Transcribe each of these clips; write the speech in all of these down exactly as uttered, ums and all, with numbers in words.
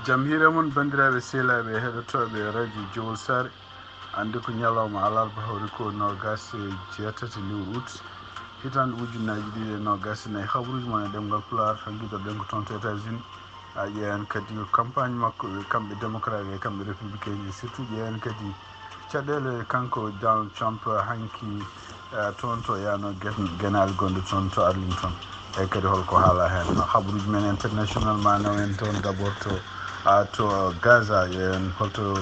Jam hiire mon, banndiraaɓe, sehilaaɓe, heɗotooɓe radio Jowol Saare. Annde ko ñalawma alarba, hawri ko noogaas e jeetati lewru ut, hitaande ujunnaaji ɗiɗi e noogaas e nayi. Habaruuji mon e ɗemngal Pulaar, giɗoɗen ko toon to États-Unis. A ƴeewan kadi ko campagne makko, ɓe kamɓe démocrate e kamɓe républicain ji, surtout ƴeewan kadi caɗeele kanko Donald Trump hanki, eh, toon to yaano gen-, genaali gonɗo toon to Arlington. E kadi holko haala heen? Habaruuji men international ma naw en toon d'abord to, ah, to Gaza, ƴeewen holto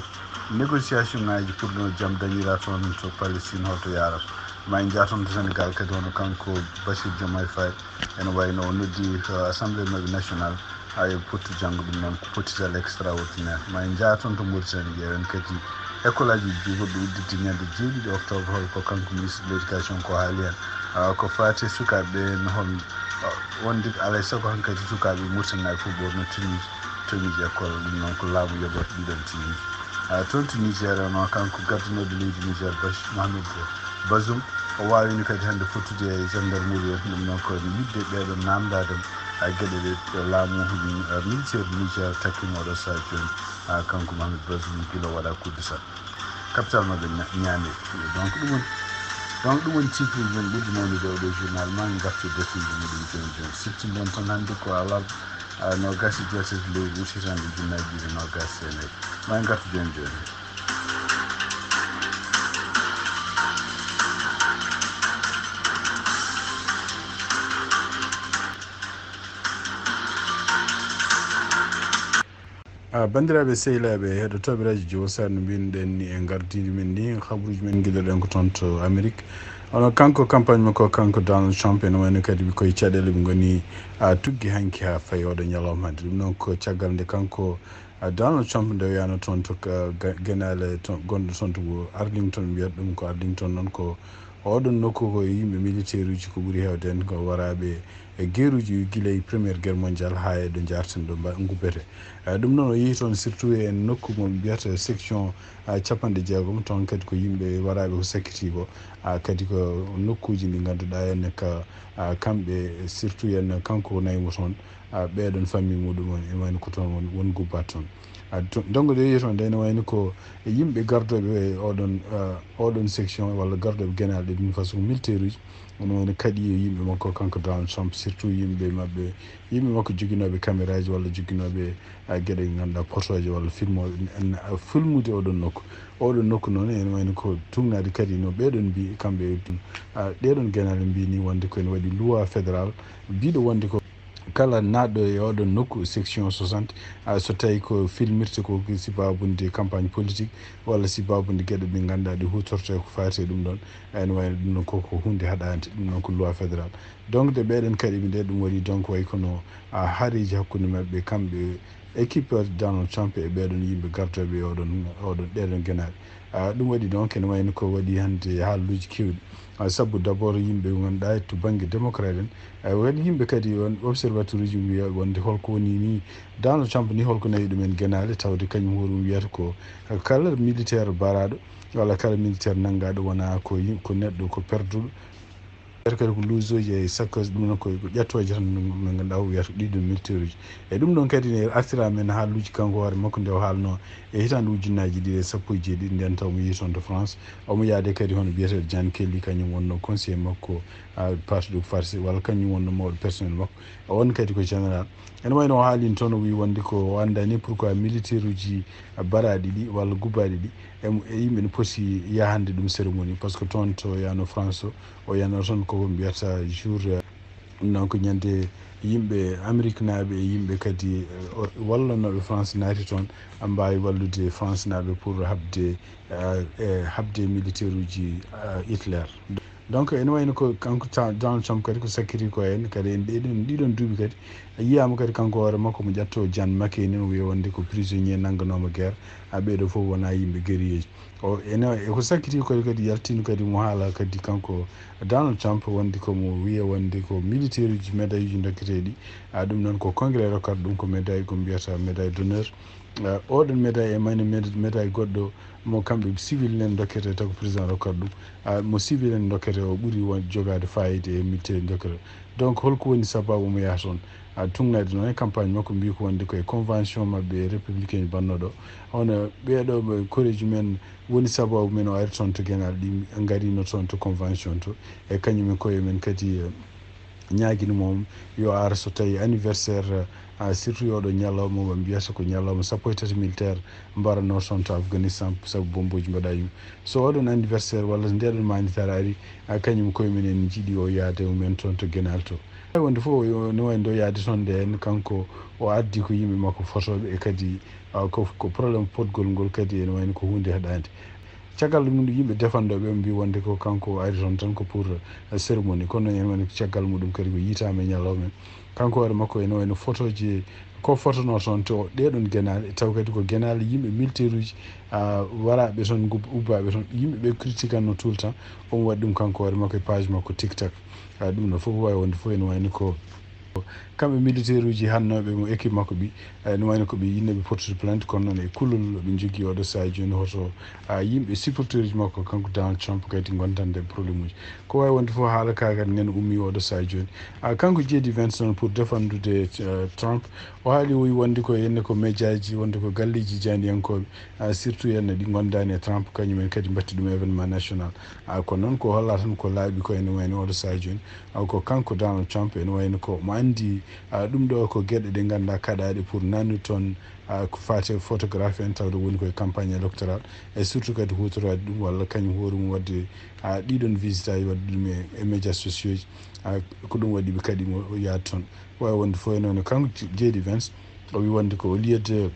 négociation ngaji pour no jam dañira toon to Palestine, holto yarata. Ma en jaa toon to Sénégal kadi, hono kanko Bassirou Diomaye Faye, ene wayno o noddi, eh, assemblée maɓɓe nationale, ha yo pottu janngo ɗum noon ko pottital extraordinaire. Ma en njaha toon to Mauritanie, ƴeewen kadi école aji ɗi goɗɗo udditi ñande jeeɗiɗi octobre, hol ko kanko ministre de l'éducation ko haali heen. Ah, ko faati e sukaaɓe ɓe, no hol, ah, wonde alay sago hankadi sukaaɓe Mauritanie fof ɓorno tenue, tenue ji école, ɗum noon ko laamu yoɓata ɗiɗon tenue ji. Ah, toon to Niger noon, kanko gardinooɗo leydi Niger, Bach-, Mohamed Bazoum, o waawino kadi hannde fottude e gendarmerie en, ɗum noon ko yiɗde ɓeeɗo naamndaade e geɗe ɗe laamu, eh, militaire Niger takkima oɗo sahaa jooni. Ah, kanko Mohamed Bazoum gila waɗa kuddusa. Capital maɓɓe ña-, ñaame. Donc ɗum woni, donc ɗum woni titre men ɓurɗo mawnude oɗo journal. Ma en ngartu e defteeji muɗum jooni jooni. Siftinɗen toon hannde ko alarba, ah, noogaas e jeetati lewru ut hitaande ujunnaaji ɗiɗi e noogaas e nayi. Ma en ngartu jooni jooni. Ah, banndiraaɓe sehilaaɓe heɗotooɓe radio Jowol Saare, no mbinɗen ni e ngardiiɗi men ni, habaruuji men giɗoɗen ko toon to Amérique. Hono kanko campagne makko, kanko Donald Trump, ene wayno kadi koye caɗeele ɓe ngoni, ah, tuggi hanki ha fayi oɗo ñalawma hannde. Ɗum noon ko caggal nde kanko, ah, Donald Trump nde o yahno toon to ka-, ga-, genaale to, gonɗo toon to Arlington, mbiyata ɗum ko Arlington noon ko oɗon nokku ko yimɓe militaire uji ko ɓuri heewde heen ko waraaɓe e guerruji gila e Première Guerre mondiale haa e ɗo njaarten ɗo mba-, ngubbete. Eh, ɗum noon o yehi toon surtout e nokku mo mbiyata section, ah, capanɗe jeegom, toon kadi ko yimɓe waraaɓe ko sakkiti ko, ah, kadi ko nokkuuji ɗi ngannduɗaa ene ka, ah, kamɓe surtout ene kanko nayi mo toon, ah, ɓeeɗon famille muɗum en, ene wayno ko toon won, won gubba toon. Ah, to-, ndongo ɗe yehi toon nde ene wayno ko yimɓe gardooɓe e oɗon, ah, oɗon section walla gardooɓe genaale ɗe ɗum façon militaire uji, ene wayno kadi e yimɓe makko kanko Donald Trump, surtout yimɓe maɓɓe, yimɓe makko joginooɓe caméra ji walla joginooɓe, ah, geɗe ɗe ngannduɗaa potooje walla filmooɓe, en, en, ah, filmude oɗon nokku. Oɗon nokku noon ene wayno ko tugnaade kadi no ɓeeɗon mbi, kamɓe, ah, ɗeeɗon genaale mbi ni wonde ko ene waɗi loi fédéral biiɗo wonde ko kala naatɗo e oɗon nokku, section soixante, ah, so tawi ko filmirte ko sibabunde campagne politique walla sibabunde geɗe ɗe ngannduɗaa ɗe huutorte ko faati e ɗum ɗoon, ene wayno ɗum ɗoon ko, ko huunde haɗaande, ɗum ɗoon ko loi fédéral. Donc de ɓeeɗon kadi ɓe nde ɗum waɗi donc way kono, ah, haareeji hakkunde maɓɓe kamɓe équipe Donald Trump e ɓeeɗon yimɓe gardooɓe e oɗon, oɗon ɗeeɗon genaale. Ah, ɗum waɗi donc ene wayno ko waɗi hannde haaluuji keewɗi. Ah, sabu d'abord yimɓe ɓe ngannduɗaa to bannge démocrate en, ah, waɗi yimɓe kadi on observateur uji mbiya wonde holko woni ni Donald Trump ni, holko nawi ɗumen genaale, tawde kañum hoore mum wiyata ko kala militaire baraaɗo walla kala militaire nanngaaɗo wona ko yim-, ko neɗɗo ko perduɗo. Wiyata kadi ko luusooji e sakkoos, ɗum noon ko, ko ƴettooje tan no, no ngannduɗaa o wiyata ɗiɗo militaire uji. E ɗum ɗoon kadi ne artira men haaluuji kanko hoore makko nde o haalno e hitaande ujunnaaji ɗiɗi e sappo e jeeɗiɗi, nden taw mo yehi toon to France, omo yaade kadi hono biyeteeɗo John Kelly, kañum wonno conseiller makko, ah, parti ɗo farsi, walla kañum wonno mawɗo personnel makko. O on kadi ko général. Ene wayno o haalino toon, o wii wonde ko o anndani pourquoi militaire uji baraaɗi ɗi walla gubbaaɗi ɗi, e, e yimɓe ne poti yahande ɗum cérémonie, par ce que toon to yano France o, o yano toon koko mbiyata jour, eh, donc ñande yimɓe Amérique naaɓe e yimɓe kadi, eh, o-, wallannooɓe France naati toon, a mbaawi wallude France naaɓe pour haɓde, eh, e haɓde militaire uji, eh, Hitler. Donc ene wayno ko kanko ta-, Donald Trump kadi ko sakkiti ko en kadi en ɗiɗon, ɗiɗon duuɓi kadi a yiyaama kadi kanko hoore makko mo ƴatto John McCain, o wiya wonde ko prisonnier nannganooma guerre, a ɓeeɗo fof wonaa yimɓe guerrier ji. O ene, e ko sakkiti kadi, kadi yaltino kadi mo haala kadi kanko Donald Trump wonde ko mo wiya wonde ko militaire uji médaille uji dokketeeɗi, a ɗum noon ko congrès rokkata ɗum ko médaille ko mbiyata médaille d'honneur. Eh, oɗon médaille e mayno med-, médaille goɗɗo mo kamɓe civil en dokkete taw ko président rokkata ɗum. Ah, mo civil en dokkete o ɓuri won jogaade fayida e militaire dokkete. Donc holko woni sababu mo yaha toon? A tugnaade noon e campagne makko, mbiyi ko wonde ko e convention maɓɓe e républicain ji bannooɗo. Hono ɓeeɗo ɓe koreeji men woni sababu men o ari toon to Genaale, ɗi ngarino toon to convention to. E kañum e koye men kadi, eh, ñaagini mo yo ar so tawi anniversaire, ah, surtout oɗo ñalawma mo mbiyata ko ñalawma sappo e tati militaire mbarano toon to Afghanistan sabu bomboji mbaɗa yum. So oɗon anniversaire walla ndeɗon manitaare ari, ah, kañum koye men en jiiɗi o yaade mumen toon to Genaale to. Ay wonde fof o, no wayno ɗo yaade toon nde en kanko o addi ko yimɓe makko fotooɓe e kadi, ah, ko, ko problème potgol ngol kadi ene wayno ko huunde haɗaande. Caggal ɗum yimɓe defannooɓe ɓe mbi wonde ko kanko o ari toon tan ko pour, eh, cérémonie. Kono ene wayno caggal muɗum kadi ko yitaama e ñalawma. Kanko hoore makko ene wayno fotooji ko fotonoo toon to ɗeɗon Genaale, taw kadi ko Genaale yimɓe militaire uji, ah, waraaɓe toon, ngub-, ubbaaɓe toon. Yimɓe ɓe critiquanno tout le temps. Omo waɗi ɗum kanko hoore makko e page makko TikTok. Ah, ɗum ɗo fof waawi wonde fof ene wayno ko kamɓe militaire uji hannooɓe mo équipe makko ɓi, eh, ene wayno ko ɓe yinno ɓe portude plainte, kono noon e kulol ɓe njogii oɗo sahaa jooni hoto, ah, yimɓe supporteur uji makko kanko Donald Trump kadi ngontan nden problème uji. Ko waawi wonde fof haala ka kadi nena ummii oɗo sahaa jooni. Ah, kanko J D Vance noon pour défendude, eh, Trump, o haali o wi wonde ko henne ko médiaji, wonde ko galleji jaandiyankooɓe, ah, surtout henne ɗi ngondaani e Trump, kañum en kadi mbatti ɗum événement national. Ah, kono noon ko holla tan ko laaɓi ko ene wayno oɗo sahaa jooni. Ah, ko kanko Donald Trump ene wayno ko mo anndi, ah, ɗum ɗo ko geɗe ɗe ngannduɗaa kaɗaaɗe pour nannude toon, ah, ko faati e photographie en tawde woni koye campagne électorale e surtout kadi huutoraade ɗum walla kañum hoore mum waɗde, ah, ɗiɗon visitaji waɗde ɗum e, e médias sociaux ji. Ah, ko ɗum waɗi ɓe kadi mo yaade toon. Waawi wonde fof e noon kanko J D Vance o wi wonde ko au lieu de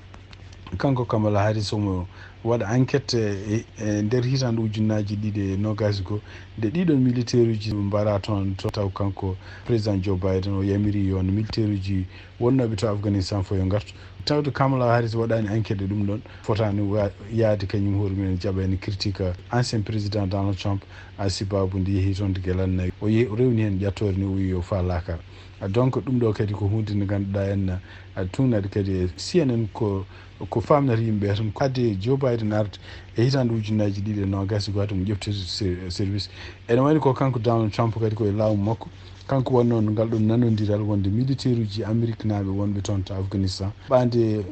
kanko Kamala Harris omo waɗa enquête e, e nder hitande ujunnaaji ɗiɗi e noogaas e goo, nde ɗiɗon militaire uji mbara toon to, taw kanko président Joe Biden o yamiri yo on militaire uji wonnooɓe to Afghanistan fof yo ngartu. Tawde Kamala Harris waɗaani enquête e ɗum ɗon, fotaani wa-, yaade kañum hoore mum en jaɓa en critique ancien président Donald Trump, a sibabu nde yehi toon to Gelan nayi. O yehi, o rewni heen ƴattoore ni, o wi yo faa laakara. Ah, donc, ɗum ɗo kadi ko huunde nde ngannduɗaa en, ah, tuugnaade kadi e C N N ko, ko faamnata yimɓe ɓe tan. Ko adde Joe Biden arde e hitaande ujunnaaji ɗiɗi e noogaas e gooto mo ƴefti se-, service. Ene wayno ko kanko Donald Trump kadi ko e laamu makko. Kanko wonnoo ngal ɗon nanondiral wonde militaire uji Ameriknaaɓe wonɓe toon to Afghanistan. Ɓaade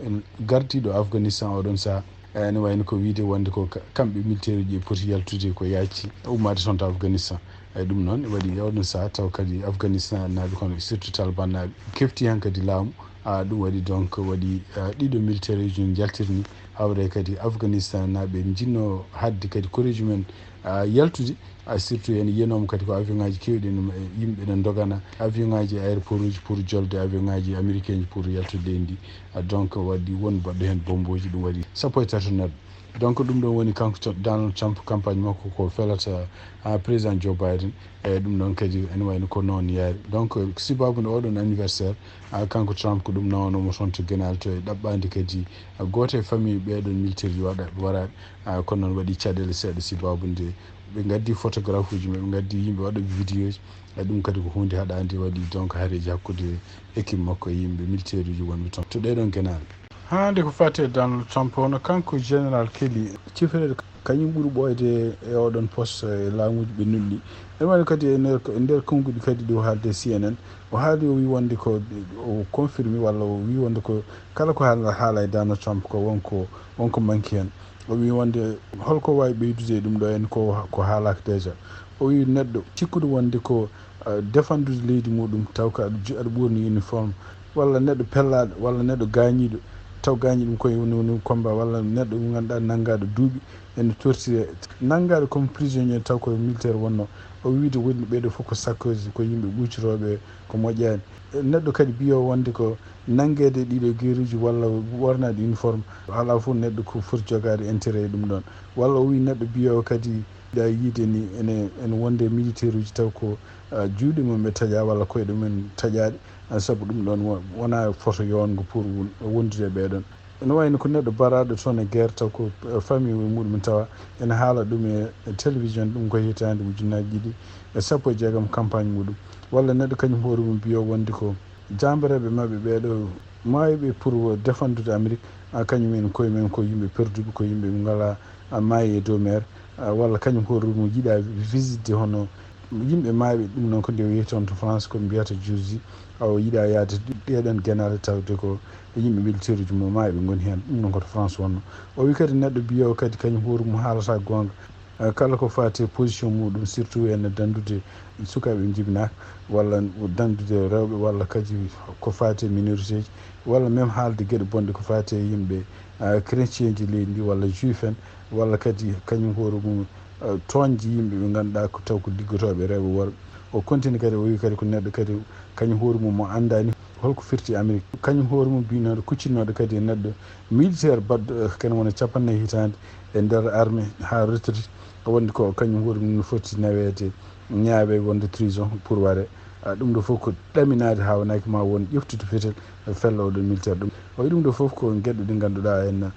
gardiiɗo Afghanistan oɗon sahaa, eh, ene wayno ko wiide wonde ko ka-, kamɓe militaire uji poti yaltude ko yaaci ummaade toon to Afghanistan. Eyi, ɗum noon waɗi e oɗon sahaa taw kadi Afghanistan naaɓe kono surtout Taliban naaɓe kefti heen kadi laamu. Ah, ɗum waɗi donc waɗi, ah, ɗiɗo militaire uji no njaltirni hawre kadi Afghanistan naaɓe njinno haɗde kadi koreeji men, ah, yaltude. Ah, surtout en yiyanooma kadi ko avion ngaji keewɗi no, eh, yimɓe no ndogana avion ngaji e aéroport uji pour jolde avion ngaji américain ji pour yaltude leydi ndi. Ah, donc waɗi won baɗɗo heen bomboji, ɗum waɗi sappo e tati neɗɗo. Donc, ɗum ɗon woni kanko Tr-, Donald Trump, campagne makko ko felata, ah, président Joe Biden. E ɗum ɗon kadi ene wayno ko noon yaari. Donc, sibabu nde oɗon anniversaire, ah, kanko Trump ko ɗum nawano mo toon to Genaale to e ɗaɓɓaande kadi, ah, gooto e famille ɓeɗon militaire ji waɗa, waraɓe. Ah, kono noon waɗi caɗeele seeɗa sibabu nde ɓe ngaddi photographe uji maɓɓe, ɓe ngaddi yimɓe waɗa vidéo ji. E ɗum kadi ko huunde haɗaande waɗi donc hareji hakkude équipe makko e yimɓe militaire uji wonɓe toon to ɗeɗon Genaale. Haa nde ko faati e Donald Trump, hono kanko Général Kelly, cifreede kañum ɓuri ɓooyde e oɗon poste e laamuuji ɓe nulɗi. Ene wayno kadi e nder, e nder konnguɗi kadi ɗi o haalde C N N, o haali o wi wonde ko, o confirmi walla o wi wonde ko kala ko haala, haala e Donald Trump ko wonko, wonko manki heen. O wi wonde holko waawi ɓeydude e ɗum ɗo en ko, ko haalaaka déjà. O wi neɗɗo cikkuɗo wonde ko, eh, defandude leydi muɗum taw ko aɗa ju-, aɗa ɓorni uniforme, walla neɗɗo pellaaɗo, walla neɗɗo gaañiiɗo, taw gaañi ɗum koye woni, woni combat, walla neɗɗo mo ngannduɗaa nanngaaɗo duuɓi ene tortire, nanngaaɗo comme prisonnier taw ko militaire wonno. O wiide woni ɓeeɗo fof ko sakkooji, ko yimɓe ɓuucotooɓe, ko moƴƴaani. Neɗɗo kadi biyo wonde ko nanngeede ɗiɗo geeruuji walla ɓornaade uniforme, alaa fof neɗɗo ko foti jogaade intérêt e ɗum ɗoon. Walla o wii neɗɗo biyo kadi da yiide ni ene, ene wonde militaire uji taw ko, ah, juuɗe mum ɓe taƴa walla koyɗe mum taƴaaɗe, ah, sabu ɗum ɗoon wo-, wonaa foto yoongo pour won-, wondude e ɓee ɗoon. Ene wayno ko neɗɗo baraaɗo toon e guerre taw ko, eh, famille muɗum tawa ene haala ɗum e, e télévision, ɗum ko hitaande ujunnaaji ɗiɗi e sappo e jeegom campagne muɗum. Walla neɗɗo kañum hoore mum biyo wonde ko jaambareeɓe maɓɓe ɓeeɗo maayɓe pour defandude Amérique, ah, kañum en koye men ko yimɓe perduɓe, ko yimɓe ɓe ngalaa, ah, maayi e dow meer, ah, walla kañum hoore mum yiɗa visitde hono Yimɓe maayɓe ɗum noon ko nde o yehi toon to France ko mbiyata Juzzi, awa yiɗa yaade ɗeɗon genaale tawde ko yimɓe militaire uji mo maayɓe ngoni heen, ɗum noon ko to France wonno. O wi kadi neɗɗo biyewo kadi kañum hoore mum haalata goonga. Eh, kala ko faati e position muɗum, surtout ene danndude sukaaɓe jibinaaka, walla danndude rewɓe, walla kadi ko faati e minorité ji, walla même haalde geɗe bonɗe ko faati e yimɓe, eh, chrétien ji leydi ndi, walla juif en, walla kadi kañum hoore mum, eh, tooñde yimɓe ɓe ngannduɗaa ko taw ko liggotooɓe rewɓe worɓe. O continue kadi, o wi kadi ko neɗɗo kadi kañum hoore mum mo anndaani holko firti Amérique. Kañum hoore mum binooɗo, kuccinnooɗo kadi e neɗɗo militaire baɗɗo, eh, kene wona capanɗe nayi hitaande e nder armée haa retraite. Wonde ko kañum hoore mum no foti naweede, ñaawe wonde trahison pour ware. Ah, ɗum ɗo fof ko ɗaminaade haa wonaki ma won ƴeftude fetel fella oɗo militaire ɗum. O wi ɗum ɗo fof ko geɗe ɗe ngannduɗaa en,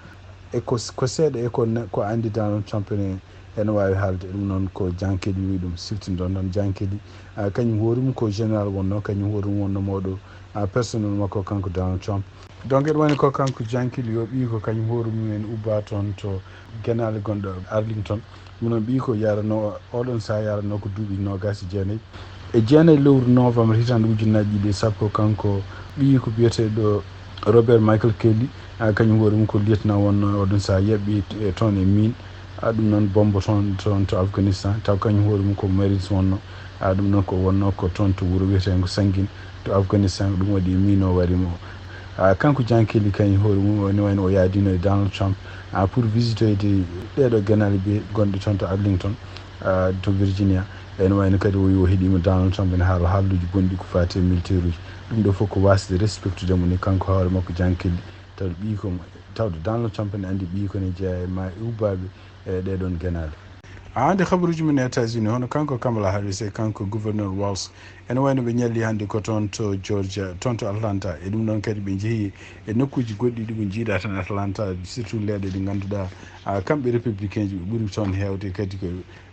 e ko, ko seeɗa e ko ne-, ko anndi Donald Trump ene, ene waawi haalde. Ɗum noon ko Jan Kelly wi ɗum, siftinɗon noon Jan Kelly. Ah, kañum hoore mum ko général wonno, kañum hoore mum wonno mawɗo, ah, personnel makko kanko Donald Trump. Donc eɗen wani ko kanko Jan Kelly o ɓiyi ko kañum hoore mum en ubba toon to genaale gonɗo Arlington. Ɗum noon ɓiyi ko yarano, oɗon saha yarano ko duuɓi noogaas e jeenayi. E jeenayi lewru novembre hitaande ujunnaji ɗiɗi e sappo, kanko ɓiyi ko biyeteeɗo Robert Michael Kelly, ah, kañum hoore mum ko lieutenant wonno, oɗon saha yaɓɓi e toon e mine, ah, ɗum noon bombo toon, toon to Afghanistan, taw kañum hoore mum ko Marines wonno, ah, ɗum noon ko wonno ko toon to wuro wiyeteengo Sangin to Afghanistan, ɗum waɗi e mine o waɗi mo. Ah, kanko Jan Kelly kañum hoore mum, woni wayno o yaadino e Donald Trump, ah, pour visitoyde ɗeɗo genaale ɓe gonɗe toon to Arlington, ah, to Virginia. Ene wayno kadi o wi o heɗima Donald Trump ene haala haalluuji bonɗi ko faati e militaire uji. Ɗum ɗo fof ko wasde respectude mo ni kanko hoore makko Jan Kelly. Taw ɓiyi ko mo, tawde Donald Trump ene anndi ɓiyi ko ne jeeya e ma e ubbaaɓe e ɗeɗon genaale. Haa nde habaruuji men e États-Unis, hono kanko Kamala Harris e kanko gouverneur Walz, ene wayno ɓe ñalli hannde ko toon to Georgia, toon to Atlanta. E ɗum ɗoon kadi ɓe njehi e nokkuuji goɗɗi ɗi ko njiiɗa tan Atlanta, surtout leeɗe ɗe ngannduɗaa, ah, kamɓe républicain ji ɓe ɓuri toon heewde kadi ko,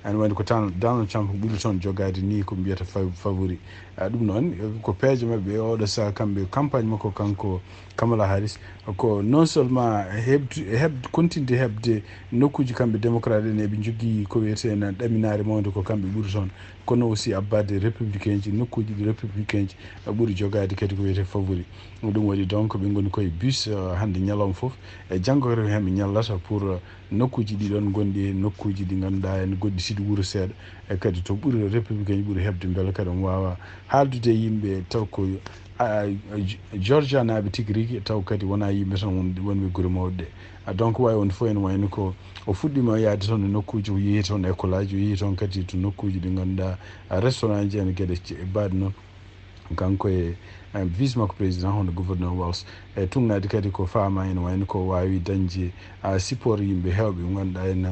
ene wayno ko tan Donald Trump ɓuri toon jogaade ni ko mbiyata fa-, favori. Ah, ɗum noon ko peeje maɓɓe e oɗo saha kamɓe campagne makko kanko Kamala Harris ko non seulement heɓde, heɓde, continde heɓde nokkuuji kamɓe démocrate en eɓe njogii ko wiyetee ɗaminaare mawnde ko kamɓe ɓuri toon, kono aussi abbaade républicain ji, nokkuuji ɗi républicain ji ɓuri jogaade kadi ko wiyetee favori. Ɗum waɗi donc ɓe ngoni koye bus, eh, hannde ñalawma fof, e janngo kadi ko heen ɓe ñallata pour, eh, nokkuuji ɗi ɗoon ngonɗi, nokkuuji ɗi ngannduɗaa en goɗɗi siɗi wuro seeɗa, e kadi to ɓuri républicain ji ɓuri heɓde mbele kadi omo waawa haaldude e yimɓe taw ko, a, a, Georgia naaɓe tigi rigi taw kadi wonaa yimɓe tan won-, wonɓe gure mawɗe ɗe. Ah, donc waawi wonde fof ene wayno ko o fuɗɗiima yaade toon e nokkuuji, o yehi toon école aji, o yehi toon kadi to nokkuuji ɗi ngannduɗaa, ah, restaurant ji en geɗe ce-, baɗe noon. Kanko e, eh, vice makko président hono gouverneur Walz. E tuŋŋaade kadi ko faama ene wayno ko waawi dañde, ah, support yimɓe heewɓe ɓe ngannduɗaa ene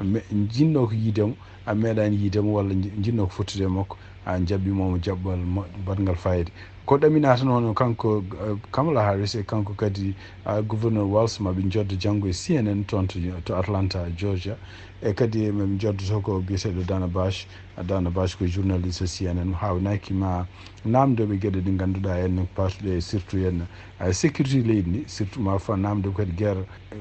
me-, njinnoo ko yiide mo, a meeɗaani yiide mo walla nji-, njinnoo ko fottude e makko, a jaɓɓiima mo jaɓɓal mo-, baɗngal faayiida. Ko ɗaminaa tan hono kanko, eh, Kamala Harris e kanko kadi, ah, gouverneur Walz ma ɓe njoddo janngo e C N N toon to, to Atlanta, Georgia. E kadi ma ɓe njoddo to ko biyeteeɗo Dana Bash. Dana Bash ko journaliste C N N, haawnaaki ma naamndooɓe geɗe ɗe ngannduɗaa en paatuɗe e surtout en, eh, sécurité leydi ndi, surtout ma fa naamndooɓe kadi guerre, eh,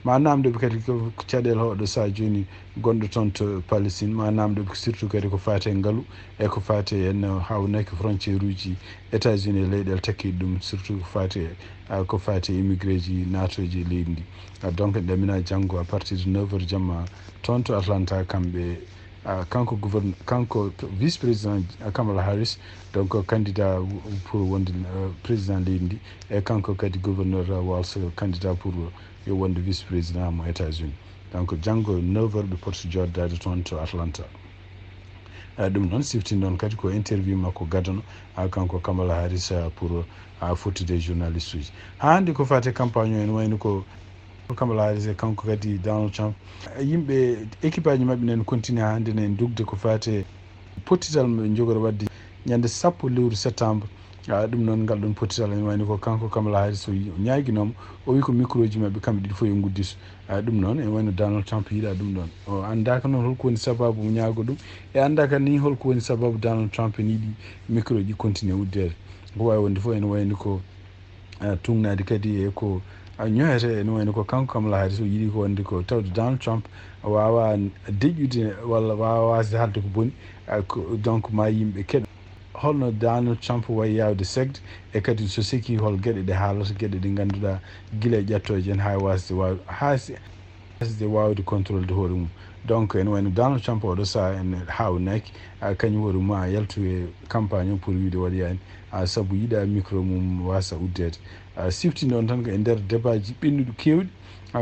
ma naamndooɓe kadi ko caɗeele hoɗo saha jooni gonɗo toon to Palestine, ma naamndooɓe surtout kadi ko faati e ngalu e ko faati e en haawnaaki frontière uji États-Unis e leyɗeele takkiiɗe ɗum, surtout ko faati e, ah, ko faati e immigré ji naatooji e leydi ndi. Ah, donc en ɗamina janngo à partir de neuf heures jamma toon to Atlanta kamɓe, ah, kanko gouverne-, kanko vice président, ah, Kamala Harris, donc candidat pour wonde, euh, président leydi ndi, e kanko kadi gouverneur Walz, candidat pour yo wonde vice président mo États-Unis. Donc janngo neuf heures ɓe poti joddaade toon to Atlanta. Ah, ɗum noon siftin noon kadi ko interview makko gadano, ah, kanko Kamala Harris, ah, pour, ah, fottude e journaliste uji. Haa hannde ko faati e campagne o, ene wayno ko Kamala Harris e kanko kadi Donald Trump. Yimɓe, équipe aji maɓɓe nen continue haa hannde nen dugde ko faati e pottital mo ɓe njogori waɗde ñande sappo lewru septembre. Ah, ɗum noon ngal ɗon pottital ene wayno ko kanko Kamala Harris o yi-, o ñaaginooma, o wi ko micro ji maɓɓe kamɓe ɗiɗi fof yo ngudditu. Ah, ɗum noon ene wayno Donald Trump yiɗa ɗum ɗon. O anndaaka noon holko woni sababu mo ñaago ɗum. E anndaaka ni holko woni sababu Donald Trump ene yiɗi micro ji continue uddeede. Ko waawi wonde fof ene wayno ko Tungnaade kadi e ko ñoyata, ene wayno ko kanko Kamala Harris o yiɗi ko wonde ko tawde Donald Trump waawaa deƴƴude walla waawaa waasde haalde ko boni. Donc ma yimɓe keɗo holno Donald Trump wayi yaawde segde, e kadi so seki hol geɗe ɗe haalata, geɗe ɗe ngannduɗaa gila e ƴattooje en haa waasde waaw haa hasde waawde contrôle de hoore mum. Donc ene wayno Donald Trump oɗo saha en haawnaki, kañum hoore mum a yaltu e campagne o pour wiide waɗi hen, sabu yiɗa micro mum wasa uddede. Siftinde on tan ko e nder débat ji ɓennuɗi kewɗi,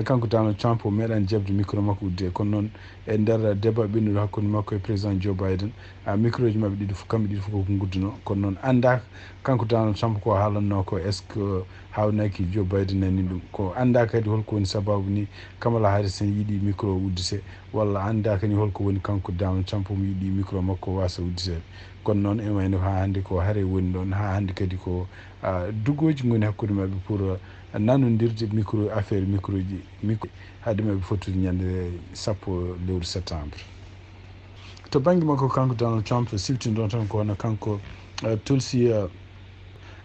kanko Donald Trump o meeɗani jaɓde micro makko udde, kono noon e nder débat ɓennuɗo hakkunde makko e président Joe Biden, micro ji maɓɓe ɗiɗi fof kamɓe ɗiɗi fof koko ngudduno, kono noon annda kanko Donald Trump ko haalanno ko est ce que haawnaki Joe Biden nani ɗum. Ko annda kadi holko woni sababu ni Kamala Harris en yiɗi micro uddite, walla annda kadi holko woni kanko Donald Trump omo yiɗi micro makko wasa udditeede. Kono noon ene wayno haa hannde ko hare woni ɗon, haa hannde kadi ko dugoji ngoni hakkunde maɓɓe pour nanodirde micro, affaire micro ji, micro, haade maɓɓe fottude ñande sappo lewru septembre. To bannge makko kanko Donald Trump, siftinɗon tan ko hono kanko Tulsi,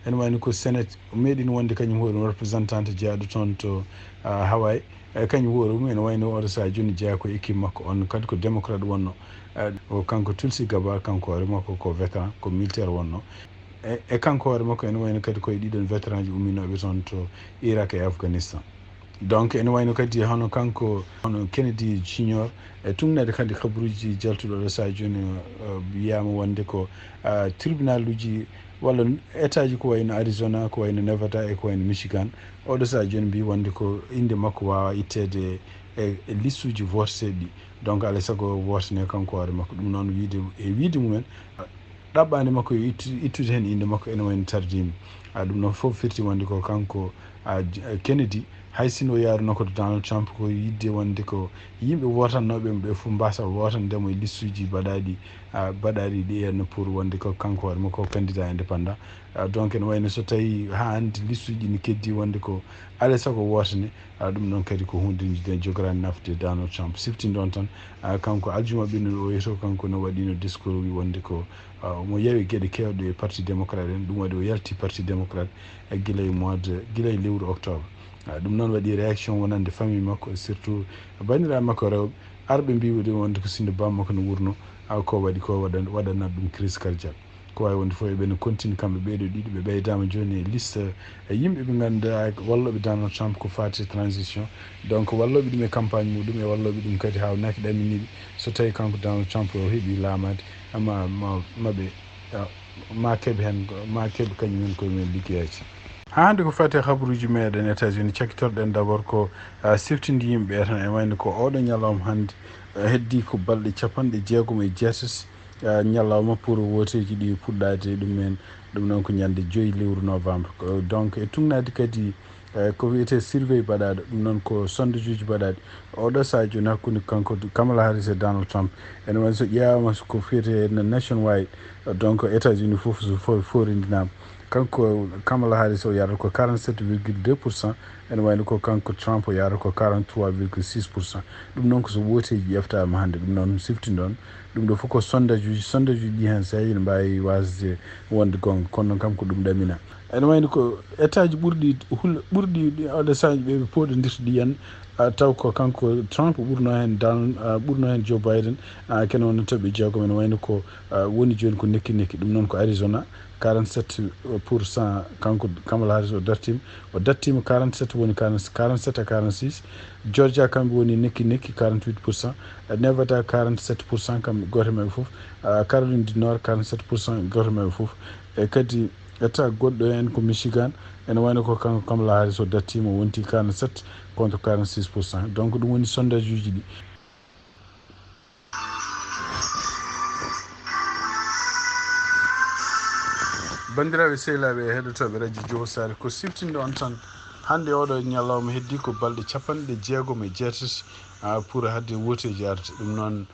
ene wayno ko Senate meeɗino wonde kañum hoore mum representante jeyaaɗo toon to Hawaii. E kañum hoore mum ene wayno oɗo saha jooni jeyaa ko équipe makko on kadi ko démocrate wonno. O kanko Tulsi Gabbard, kanko hoore makko ko vétéran, ko militaire wonno. E kanko hoore makko ene wayno kadi koye ɗiɗon vétéranji umminooɓe toon to Irak e Afghanistan. Donc ene wayno kadi hono kanko hono Kennedy Junior, e tungneede kadi kabaruuji jaltuɗo oɗo saha jooni, wiyaama wonde ko tribunaluji walla état ji ko wayno Arizona, ko wayno Nevada e ko wayno Michigan, oɗo saha jooni mbi wonde ko innde makko waawa itteede e listuuji voteteeɗi ɗi. Donc alay sago wotane kanko hoore makko. Ɗum noon wiide e wiide mumen, ɗaɓɓaande makko yo ittu, ittude heen innde makko ene wayno tardiima. Ɗum noon fof firti wonde ko kanko Kennedy, hay sinno o yaaruno ko to Donald Trump, ko yiɗde wonde ko yimɓe wootannooɓe mo ɓe fof mbasa wootande mo e listuuji baɗaaɗi, baɗaaɗi ɗi henna pour wonde ko kanko hoore makko ko candidat indépendant. Donc ene wayno so tawi haa hannde listuuji ne keddi wonde ko alay sago wootane, ɗum noon kadi ko huunde nde jogoraani nafde Donald Trump. Siftinde on tan, kanko aljuma ɓennuɗo o yeeso kanko no waɗino discours wi wonde ko omo yawi geɗe kewɗe e parti démocrate en, ɗum waɗi o yalti parti démocrate e gila e mois de gila e lewru octobre. Ɗum noon waɗi réaction wonande famille makko, surtout banndiraaɓe makko rewɓe, arɓe mbiɓe ɗum wonde ko sinno bammakko no wurno, ko waɗi ko waɗan waɗanat ɗum crise cardiaque. Ko waawi wonde fof eɓe no continue kamɓe ɓeeɗo ɗiɗo, ɓe ɓeydaama jooni e liste e yimɓe ɓe ngannduɗaa wallooɓe Donald Trump ko faati e transition. Donc wallooɓe ɗum e campagne muɗum e wallooɓe ɗum kadi haawnaki ɗaminiiɓe so tawi kanko Donald Trump o heɓi laamaade, ma ma maɓe ma keɓe heen ma keɓe kañum en koye mumen liggeyaaji. Haa hannde ko faati e habaruuji meɗen États-Unis, cakkitorɗen d'abord ko siftinde yimɓe ɓe tan e wayno ko oɗo ñalawma hannde, heddi ko balɗe capanɗe jeegom e jeetati ñalawma pour wooteeji ɗi puɗɗaade ɗum en. Ɗum noon ko ñande joyi lewru novembre. Donc e tungnaade kadi ko wiyetee survey baɗaaɗo, ɗum noon ko sondajuuji baɗaaɗi. Oɗo saha jooni hakkunde kanko Kamala Harris e Donald Trump, ene wayno so ƴeewaama ko wiyetee nationwide, donc États-Unis fof so forindinaama, kanko Kamala Harris o yarata ko quarante-sept virgule deux pour cent, ene wayno ko kanko Trump o yarata ko quarante-trois virgule six pour cent. Ɗum noon ko so wooteeji ƴeftaama hannde, ɗum noon siftindon. Ɗum ɗo fof ko sondajuuji, sondajuuji ɗi heen seeƴa ene mbaawi waasde wonde goonga, kono noon kam ko ɗum ɗamina. Ene wayno ko état ji ɓurɗi hul-, ɓurɗi ɗi oɗo saha ɓe ɓe pooɗondirta ɗi en, taw ko kanko Trump ɓurno heen dan, ɓurno heen Joe Biden, kene wonno toɓɓe jeegom, ene wayno ko woni jooni ko nekki nekki. Ɗum noon ko Arizona, quarante-sept pour cent kanko Kamala Harris o dartiima, o dartiima quarante-sept woni quarante, quarante-sept à quarante-six. Georgia kamɓe woni nekki nekki quarante-huit pour cent, Nevada quarante-sept pour cent kamɓe gooto maɓɓe fof, Caroline du Nord quarante-sept pour cent gooto maɓɓe fof. E kadi état goɗɗo heen ko Michigan, ene wayno ko kanko Kamala Harris o dartiima, o wonti quarante-sept contre quarante-six pour cent. Donc ɗum woni sondajuuji ɗi. Banndiraaɓe sehilaaɓe e heɗotooɓe Radio Jowo Saare, ko siftinde on tan hannde oɗo ñalawma heddi ko balɗe capanɗe jeegom e jeetati pour hade wooteeji arde. Ɗum noon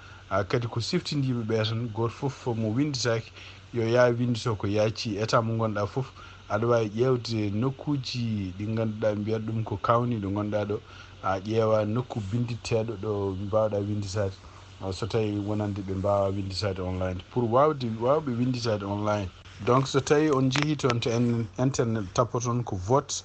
kadi ko siftindiiɓe ɓe tan gooto fof mo winnditaaki yo yaa winndito ko yaaci état mo ngonɗaa fof. Aɗa waawi ƴeewde nokkuuji ɗi ngannduɗaa mbiyat ɗum ko kawni ɗo ngonɗaa ɗo, a ƴeewa nokku binnditeeɗo ɗo mbaawɗaa winnditaade. So tawi wonande ɓe mbaawa winnditaade online, pour waawde waawɓe winnditaade online, Donc so tawi on jeehi toon to en internet, tappoton ko vote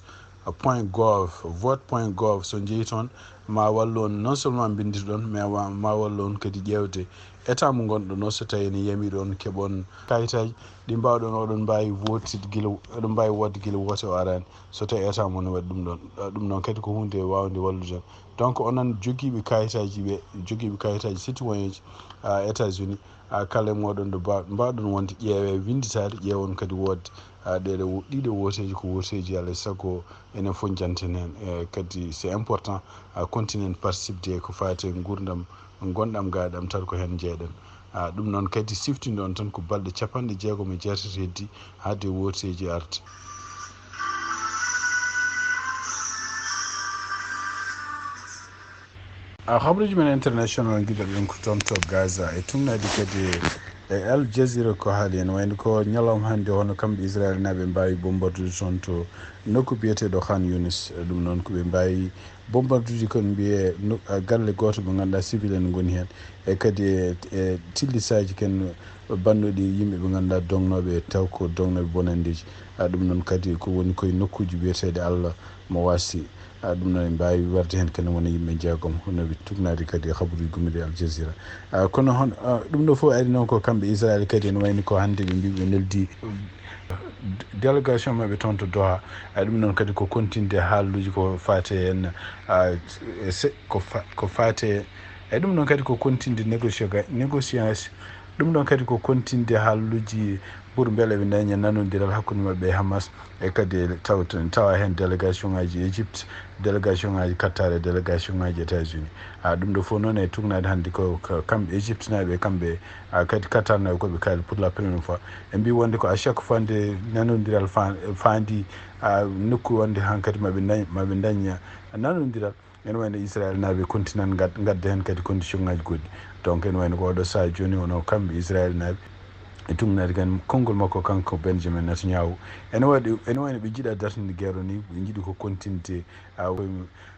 point gov, vote point gov. So jeehi toon, ma wallu on non seulement mbinnditoɗon, mais wa- ma wallu on kadi ƴeewde état mo ngonɗon o. So tawi ene yamiri on keɓon kayitaaji ɗi mbawɗon, oɗon mbawi wotide gila, oɗon mbawi wodde gila woote o arani. So tawi état mo ne waɗi ɗum ɗon, ɗum noon kadi ko hunde wawde wallude. Donc onon jogiiɓe kayitaaji ɓe, jogiiɓe kayitaaji citoyen ji, a, États-Unis, a, kala e moɗon ɗo ba- mbawɗon wonde ƴeewe winnditaade, ƴeewon kadi wodde, a, ɗeɗo wo- ɗiɗo wooteeji ko wooteeji alay sago enen fof njanten heen. E, kadi c'est important, a, continent participde ko faati e nguurndam ngonɗam ga ɗam tan ko heen njeeɗen. A, ɗum noon kadi siftinde on tan ko balɗe capanɗe jeegom e jeetati heddi hade wooteeji arde. A, habaruuji men international ngiɗoɗen ko toon to Gaza e tugnaade kadi e Al Jazeera ko haali en wayno ko ñalawma hannde hono kamɓe Israel naaɓe mbaawi bombardude toon to nokku biyeteeɗo Khan Younis. Ɗum noon ko ɓe mbaawi bombardude kon mbiye no- a, galle gooto mo ngannduɗaa civil en ngoni heen e kadi e, e tillisaaji ken bannoɗi yimɓe ɓe ngannduɗaa dognooɓe taw ko dognooɓe bonanndeeji. A, ɗum noon kadi ko woni koye nokkuuji biyeteeɗe Allah mo waasi. A, ɗum noon en mbaawi warde heen kadi wona yimɓe jeegom hono ɓe tugnaade kadi e habaruuji gummiɗi Al Jazeera. A, kono hon a, ɗum ɗo fof ari noon ko kamɓe Israel kadi ene wayni ko hannde ɓe mbi ɓe neldi délégation maɓɓe toon to Doha. A, ɗum noon kadi ko kontinde haaluuji ko faate en a, e se- ko fa- ko faate e ɗum noon kadi ko kontinde négociation négociation. Ɗum ɗon kadi ko kontinde haaluuji pour mbele ɓe ndaña nanondiral hakkunde maɓɓe e Hamas. E kadi taw tawa heen délégation ngaji Égypte, délégation ngaji Qatar e délégation ngaji États-Unis. A, ɗum ɗo fof noon e tugnaade hannde ko ko kamɓe Égypte naaɓe e kamɓe a, kadi Qatar naaɓe ko ɓe kaali pour la première fois. Ɓe mbi wonde ko à chaque fois nde nanondiral fa- faandi a, nokku wonde hankadi maɓe ndañ- maɓe ndaña nanondiral. Ene wayno Israel naaɓe continent ngad- ngadda heen kadi condition ngaji goɗɗi. Donc ene wayno ko oɗo saha jooni hono kamɓe Israel naaɓe e tugnaade kan konngol makko kanko Benjamin Netanyahu. Ene waɗi ene wayno ɓe njiɗa dartinde guerre o ni, ɓe njiɗi ko continde a,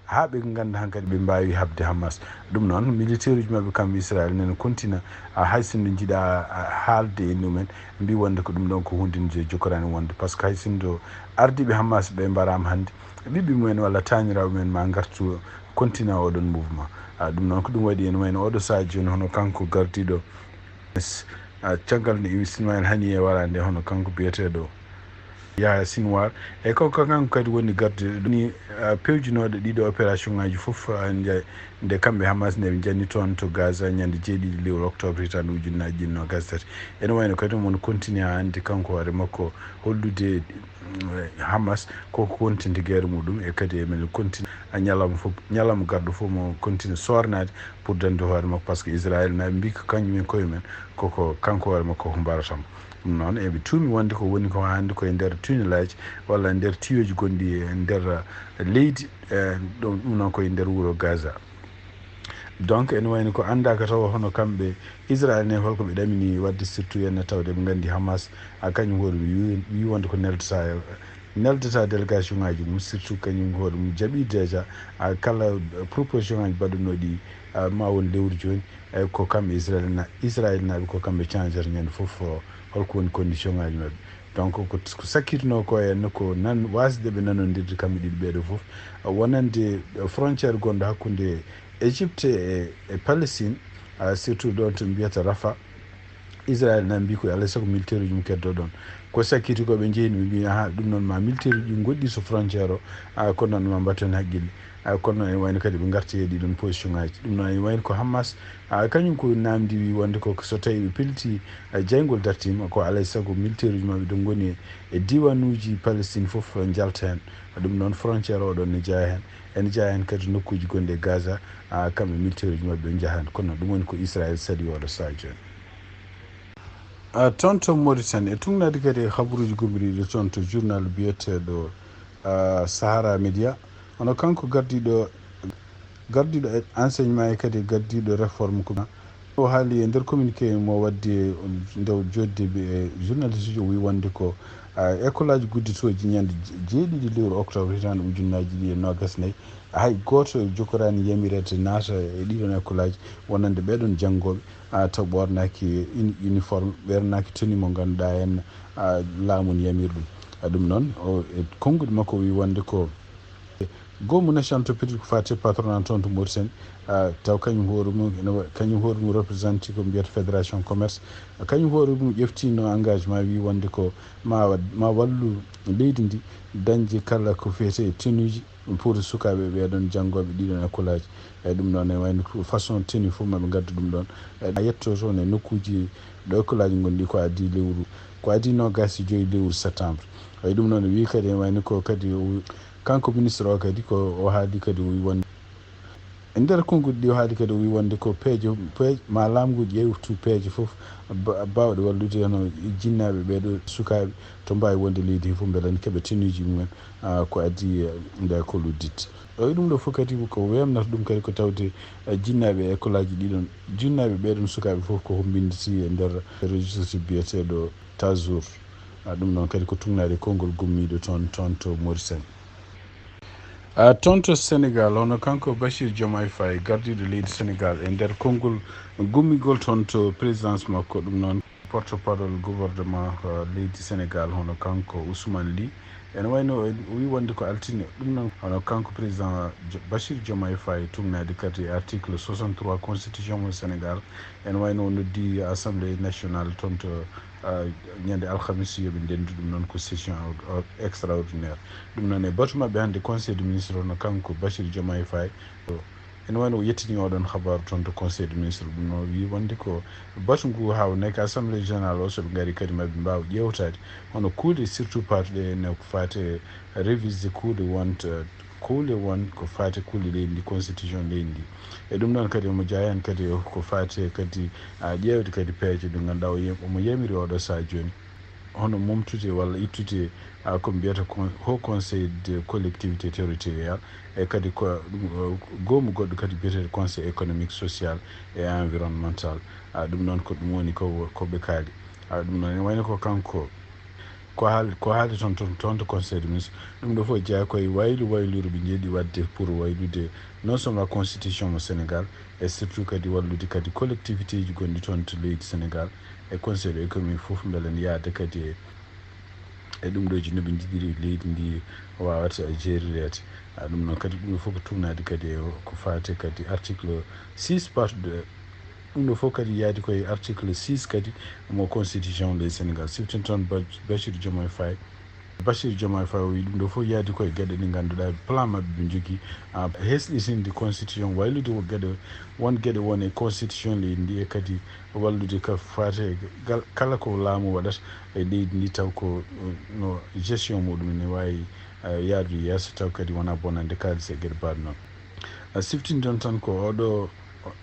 haa ɓe ngannda hankadi ɓe mbaawi haɓde Hamas. Ɗum noon militaire uji maɓɓe kamɓe Israel nene kontina a, hay sinno njiɗa a, haalde e mumen, mbi wonde ko ɗum ɗon ko hunde nde jokkoraani wonde, par ce que hay sinno ardiiɓe Hamas ɓe mbaraama hannde ɓiɓɓe mumen walla taaniraaɓe mumen ma ngartu kontina oɗon mouvement. A, ɗum noon ko ɗum waɗi en wayno oɗo saha jooni hono kanko gardiiɗo a, caggal nde Ismail Haniyeh wara nde hono kanko biyeteeɗo Yahya Sinwar. E ko ko kanko kadi woni gardiiɗo ni a, pewjinooɗo ɗiɗo opération ngaji fof a, nde nde kamɓe Hamas nde ɓe njanni toon to Gaza ñande jeeɗiɗi lewru octobre hitaande ujunnaaji ɗiɗi noogas tati. Ene wayno kadi mon continue a anndi kanko hoore makko hollude Hamas koko kontinde guerre muɗum e kadi emin continue a ñalawma fof ñalawma garɗo fof mo continue sornaade pour dañde hoore makko par ce que Israel naaɓe mbi ko kañum en koye men koko kanko hoore makko ko mbaratamo. Ɗum noon eɓe tuumi wonde ko woni ko hannde koye nder tunnelaaji walla nder tiyoji gonɗi e nder leydi e ɗum ɗum noon koye nder wuro Gaza. Donc ene wayni ko anndaaka taw hono kamɓe Israel ne holko ɓe ɗamini waɗde surtout yenne tawde ɓe nganndi Hamas a kañum hoore wi wi wonde ko neldata neldata délégation ngaji mum surtout kañum hoore mum jaɓi déjà a kala proposition ngaji mbaɗunoɗi a ma won lewru joni e ko kamɓe Israel na Israel naɓe ko kamɓe changere ñande foof holko woni condition ngaji maɓɓe. Donc ko ko sakkitno ko henna ko nan wasde ɓe nanondirde kamɓe ɗiɗi ɓeeɗo fof wonande frontiére gonɗo hakkude Égypte e, e Palestine a surtout ɗon to mbiyata Rafa. Israel nan mbi ko alay sago militaire uji mum keddo ɗon ko sakkiti ko ɓe jeeyni ɓe mbi aha ɗum noon ma militaire uji goɗɗi so frontiére o a kono noon ma mbatten haqqille a kono noon ene wayno kadi ɓe garti e ɗiɗon position ngaji ɗum noon ene wayno ko Hamas a kañum ko namdi wi wonde ko so tawi ɓe pelti a jeyngol dartima ko alay sago militaire uji maɓɓe ɗo goni e diwanuji Palestine fof jalta hen ɗum noon frontiére o ɗon ne jeeya hen ene jeeya hen kadi nokkuji gonɗi e Gaza a kamɓe militaire uji maɓɓe ɓe jahan kono ɗum woni ko Israel sali oɗo saha joni. A toon to Mauritanie e tugnaade kadi e habaruuji gommiriiɗi toon to journal biyeteeɗo a Sahara Média hono kanko gardiiɗo gardiiɗo e enseignement e kadi gardiiɗo réforme ko o haali e nder communiqué mo waddi nde o joddi e journaliste uji o wi wonde ko a école aji gudditooji ñande jeeɗiɗi lewru octobre hitaande ujunnaaji ɗiɗi e noogas nayi hay gooto jokkoraani yamireede naata e ɗiɗon école aji wonande ɓeeɗon janngooɓe A taw ɓornaaki uni-, uniforme, ɓornaaki tenue mo ngannduɗaa en, a, laamu ne yamiri ɗum. A, ɗum noon, o, e konnguɗi makko o wi wonde ko goomu National Entreprise ko fati patronat toon to Mauritanie, a, taw kañum hoore mum, ene wa-, kañum hoore mum représenté ko mbiyata fédération commerce. A, kañum hoore mum ƴeftiino engagement wi wonde ko ma wa-, ma wallu leydi ndi dañde kala ko fiyetee e tenue ji pour sukaaɓe ɓee ɗoon janngooɓe ɗii ɗoon école aji. Eyi, ɗum ɗoon ene wayno ko façon tenue fof maɓe ngaddu ɗum ɗoon. Eyi, a yetto toon e nokkuuji ɗo école aji ngonɗi ko adii lewru, ko adii noogaas e joyi lewru septembre. Eyi, ɗum noon wi kadi ene wayno ko kadi o, kanko ministre o kadi ko o haali kadi o wi wonde e nder konnguɗi ɗi o haali kadi o wi wonde ko peeje, peeje ma laamngu ƴeewtu peeje fof ba-, baawɗe wallude hono jinnaaɓe ɓee ɗo sukaaɓe to mbaawi wonde leydi he fof mbele ne keɓa tenue ji mumen, a, ko adii, e, nde ko luddit. O wi ɗum ɗo fof kadi ko weemnata ɗum kadi ko tawde, e, jinnaaɓe e école aji ɗii ɗoon, jinnaaɓe ɓee ɗoon sukaaɓe fof ko hommbinditi e nder registre biyeteeɗo Tazour. A, ɗum noon kadi ko tugnaade konngol gummiiɗo toon, toon to Mauritanie. A, toon to Sénégal, hono kanko Bachir Diomaye Faye, gardiiɗo leydi Sénégal, e nder konngol gummigol toon to présidence makko, ɗum noon porte-parole gouvernement, a, leydi Sénégal, hono kanko Ousmane Ly, ene wayno o wi wonde ko altine, ɗum noon hono kanko président Jo-, Bachir Diomaye Faye tugnaade kadi article soixante-trois constitution mo Sénégal, ene wayno o noddi assemblée nationale toon to, a, ñande alhamis, yo ɓe ndenndu ɗum noon ko session or-, or-, extraordinaire. Ɗum noon e batu maɓɓe hannde conseil de ministre, hono kanko Bachir Diomaye Faye, o, ene wayno o yettini oɗon habaru toon to conseil de ministre. Ɗum noon wi wonde ko batu ngu hawnaki assemblée générale o, so ɓe ngari kadi maɓe mbaawa ƴeewtaade hono kuuɗe surtout parɗe ne ko faate révisé kuuɗe wonta kuule won ko faati kuule leydi ndi, constitution leydi ndi. E ɗum noon kadi omo jeyaa heen kadi ko faati kadi, a, ƴeewde kadi peeje ɗe ngannduɗaa o yam-, omo yamiri oɗo sahaa jooni hono momtude walla ittude, a, ko mbiyata con-, Haut Conseil de Collectivité Territoriale, e kadi ko ɗum, o, goomu goɗɗo kadi biyeteeɗo Conseil économique, social et environnemental. A, ɗum noon ko ɗum woni ko, ko ɓe kaali. A, ɗum noon ene wayno ko kanko ko haal-, ko haali toon, toon, toon to conseil de ministre. Ɗum ɗo fof jeyaa ko e waylu, wayluuru ɓe njeeɗi waɗde pour waylude non seulement constitution mo Sénégal, e surtout kadi wallude kadi collectivité ji gonɗi toon to leydi Sénégal, e conseil de économie fof mbele ne yahda kadi e, e ɗum ɗo ji no ɓe njiɗiri leydi ndi waawata jeerireede. A, ɗum noon kadi ɗum ɗo fof ko tugnaade kadi e o, ko faati kadi article six partie deux. Ɗum ɗo fof kadi yaadi ko e article six kadi mo constitution leydi Sénégal. Siftinta toon Ba-, Bachir Diomaye Faye. Bachir Diomaye Faye o wi ɗum ɗo fof yaadi ko e geɗe ɗe ngannduɗaa plan maɓɓe ɓe njogii, a, hesɗitinde constitution, waylude ko geɗe, won geɗe won e constitution leydi ndi, e kadi wallude ka faate gal-, kala ko laamu waɗata e leydi ndi taw ko, uh, no gestion muɗum ne waawi, uh, yahdude yeeso taw kadi wonaa bonande kaalis e geɗe baaɗe noon. A, siftinde ɗon tan ko oɗo,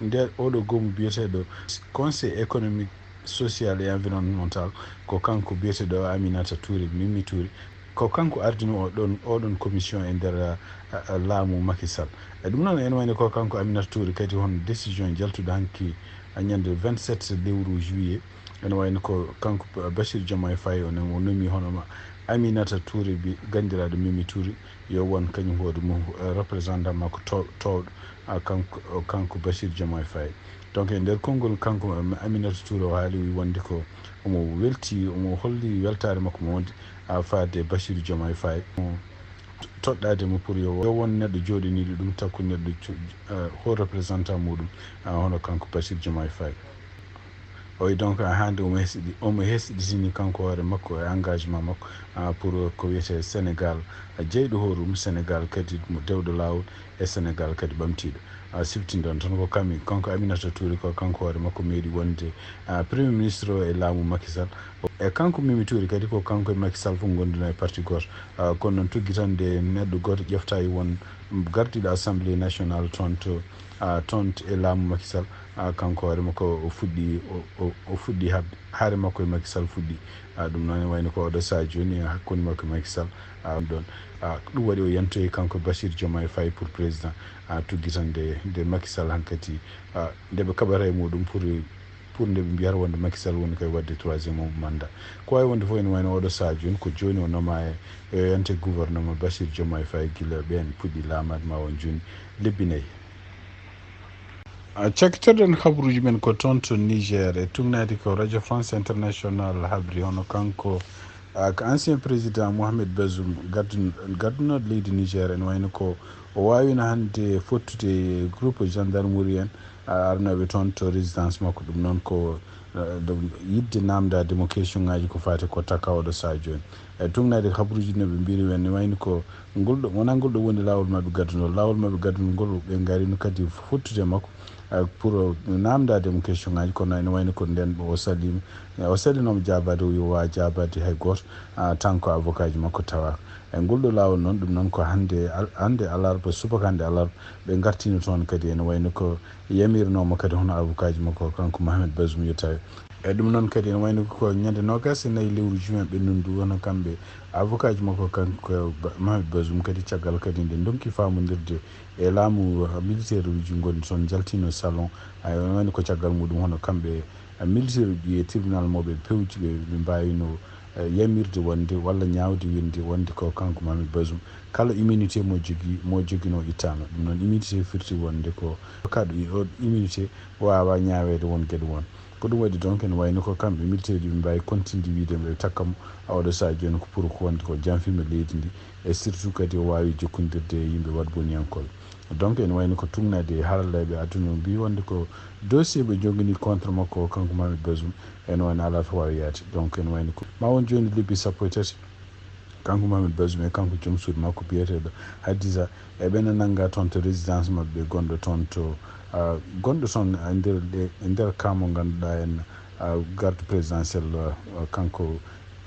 nde, oɗo goomu biyeteeɗo Conseil économique, social et environnemental, ko kanko biyeteeɗo Aminata Touré, Mimi Touré. Ko kanko ardini oɗon, oɗon commission e nder, a, a, laamu Macky Sall. E ɗum noon, ene wayno ko kanko Aminata Touré kadi hono décision jaltuɗo hanki, a, ñande vingt-sept lewru juillet. Ene wayno ko kanko Bachir Diomaye Faye o, o nomi hono ma Aminata Touré, bi-, ganndiraaɗo Mimi Touré, yo won kañum hoore mum, eh, représentant makko to-, toowɗo, a, kanko, o, kanko Bachir Diomaye Faye. Donc, e nder konngol kanko, em, Aminata Touré o haali, o wi wonde ko omo welti, omo holli weltaare makko mawde, a, faade Bachir Diomaye Faye. Toɗɗaade mo pour yo, yo won neɗɗo jooɗiniiɗo ɗum, takku neɗɗo cu-, eh, haut représentant muɗum, a, hono kanko Bachir Diomaye Faye. O wi donc, a, hannde omo hesɗi-, omo hesɗitini kanko hoore makko e engagement makko, a, pour ko wiyetee Sénégal, a, jeyɗo hoore mum, Sénégal kadi mo dewɗo laawol, e Sénégal kadi ɓamtiiɗo. A, siftinɗon tan ko kami, kanko Aminata Touré ko kanko hoore makko meeɗi wonde, a, premier ministre o e laamu Macky Sall. E kanko Mimi Touré kadi ko kanko e Macky Sall fof ngondunoo e parti gooto. A, kono noon tuggitande neɗɗo gooto ƴeftaani won gardiiɗo Assemblée nationale toon to, a, toon e laamu Macky Sall. A, kanko hoore makko o fuɗɗi, o, o, o fuɗɗi haɓde, haare makko e Macky Sall fuɗɗi. A, ɗum noon ne wayno ko oɗo sahaa jooni hakkunde makko e Macky Sall. A, ɗum ɗoon, a, ɗum waɗi o yantoyi kanko Bachir Diomaye Faye pour président, a, tuggitande nde Macky Sall hankadi, a, nde ɓe kaɓata e muɗum pour, pour nde ɓe mbiyata wonde Macky Sall woni koye waɗde troisième mandat. Ko waawi wonde fof ene wayno oɗo sahaa jooni, ko jooni o nomaa e, e yante gouvernement Bachir Diomaye Faye gila ɓeen puɗɗi laamaade ma won jooni lebbi nayi. A cakkitoɗen habaruuji men ko toon to Niger, e tugnaade ko Radio France International habri, hono kanko, a, ko ancien président Mohamed Bazoum, gaddun-, gaddunooɗo leydi Niger, ene wayno ko o waawino hannde fottude groupe gendarmerie en, a, arnooɓe toon to résidence makko. Ɗum noon ko, a, ɗum yiɗde naamndaade mo question ŋaaji ko faati ko taka oɗo sahaa jooni. E tugnaade habaruuji no ɓe mbiri wen, ene wayno ko ngol ɗo, wonaa ngol ɗo woni laawol maɓɓe gaddunol. Laawol maɓɓe gaddunol ngol, ɓe ngarino kadi fottude makko, eh, pour naamndaade mo question ŋaaji, kono ene wayno ko ndeen o saliima. Eh, o salinooma jaabaade, o wiyi o waawaa jaabaade hay gooto, ah, tant que avocat ji makko tawaaka. E ngol ɗo laawol noon, ɗum noon ko hannde al-, hannde alarba, subaka hannde alarba, ɓe ngartiino toon kadi ene wayno ko yamirnoomo kadi hono avocat ji makko, kanko Mohamed Bazoum, yo tawe. E ɗum noon kadi ene wayno ko ñande noogaas e nayi lewru juin ɓennudu ndu, wano kamɓe avocat ji makko kanko Ba-, Mohamed Bazoum kadi caggal kadi nde ndonki faamondirde e laamu, uh, militaire uji ngonɗi toon njaltino salon. Ay, ene wayno ko caggal muɗum hono kamɓe, uh, militaire uji e tribunal mo ɓe pewji ɓe, ɓe mbaawino, uh, yamirde wonde walla ñaawde winde wonde ko kanko Mohamed Bazoum kala immunité mo jogi, mo joginoo ittaama. Ɗum noon immunité firti wonde ko kaɗo i-, o immunité waawaa ñaaweede won geɗe won. Ko ɗum waɗi donc ene wayno ko kamɓe militaire ji ɓe mbaawi continde wiyde ɓe takka mo, a, oɗo sahaa jooni ko pour ko wonde ko janfima leydi ndi, e surtout kadi o waawi jokkondirde e yimɓe waɗboniyankooɓe. Donc ene wayno ko tugnaade e haralleeɓe aduna o mbi wonde ko dossier ɓe jogini contre makko o kanko Mohamed Bazoum, ene wayno alaa to waawi yaade. Donc ene wayno ko ma won jooni lebbi sappo e tati, kanko Mohamed Bazoum e kanko joom suudu makko biyeteeɗo Hadiza, e ɓe nanngaa toon to résidence maɓɓe gonɗo toon to, ah, gonɗo toon e nder ɗe, e nder kaa mo ngannduɗaa en, ah, garde présidentiel, ah, kanko,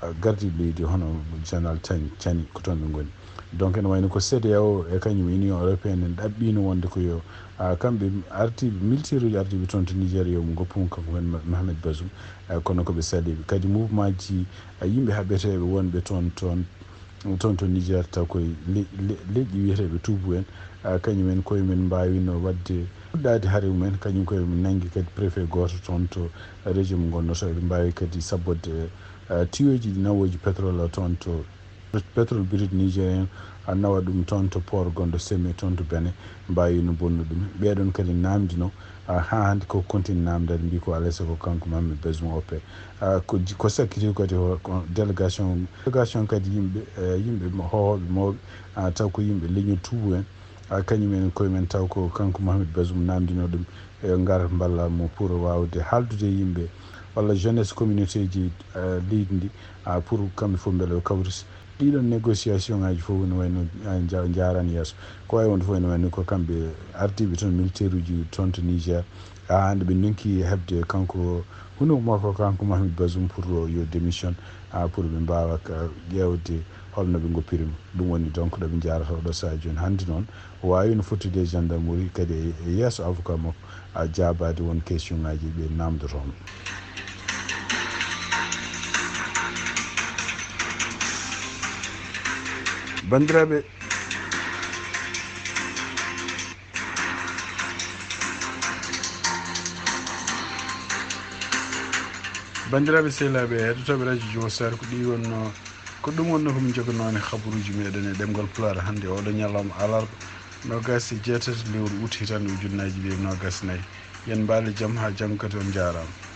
ah, gardiiɗo leydi hono Général Tani, Tani ko toon ɓe ngoni. Donc ene wayno ko C E D E A O e kañum Union Européenne en ɗaɓɓiino wonde ko yo, ah, kamɓe ardiiɓe militaire uji ardiiɓe toon to Niger yo ɓe ngoppu kanko men Mohamed Bazoum, ah, kono ko ɓe saliiɓe. Kadi mouvement ji, ah, yimɓe haɓeteeɓe wonɓe toon, toon, toon to Niger taw koye le-, le-, leƴƴi wiyeteeɓe tuubu en, ah, kañum en koye men mbaawino waɗde fuɗɗaade hare mum en, kañum koye men nanngi kadi préfet gooto toon to région mo ngonnotoo, eɓe mbaawi kadi sabborde, ah, tiyoji nawooji pétrole o toon to pétrole brut nigérien, a nawa ɗum toon to port gonɗo Seme toon to Benin, mbaawino bonnude ɗum. Ɓeeɗon kadi naamndino, ah, haa hannde ko continue naamndaade, mbi ko alaa e sago kanko Mohamed Bazoum o paix. Ah, ko ji-, ko sakkiti kadi ko, ko délégation, délégation kadi yimɓe, eh, yimɓe mo-, hohooɓe mawɓe, ah, taw ko yimɓe leñol tuubu en, ah, kañum en koye men taw ko kanko Mohamed Bazoum naamndino ɗum, e ngar mballa mo pour waawde haaldude e yimɓe walla jeunesse communauté ji, eh, leydi ndi, ah, pour kamɓe fof mbele ɓe kawrita. Ɗiɗon négociation ngaji fof ne wayno, ah, nja-, njaarani yeeso. Ko wawi wonde fof ene wayno ko kamɓe ardiiɓe toon militaire uji toon to Niger. Haa hannde ɓe ndonki heɓde kanko hunuko makko, kanko Mohamed Bazoum pour yo démission, ah, pour ɓe mbaawa ka ƴeewde holno ɓe ngoppiri mo. Ɗum woni donc ɗo ɓe njaarata oɗo sahaa jooni. Hannde noon o waawi no fottude e gendarmerie kadi e, e yeeso avocat makko, a, jaabaade won question ngaji ɓe naamndotono. Banndiraaɓe, Banndiraaɓe sehilaaɓe heɗotooɓe Radio Juma Sar, ko ɗi wonno, ko ɗum wonno ko min jogonooni habaruuji meɗen e ɗemngal Pulaar hannde oɗo ñalawma alarba, noogaas e jeetati lewru ut hitaande ujunnaaji ɗiɗi e noogaas e nayi. Yen mbaale jam haa janngo kadi, on njaaraama.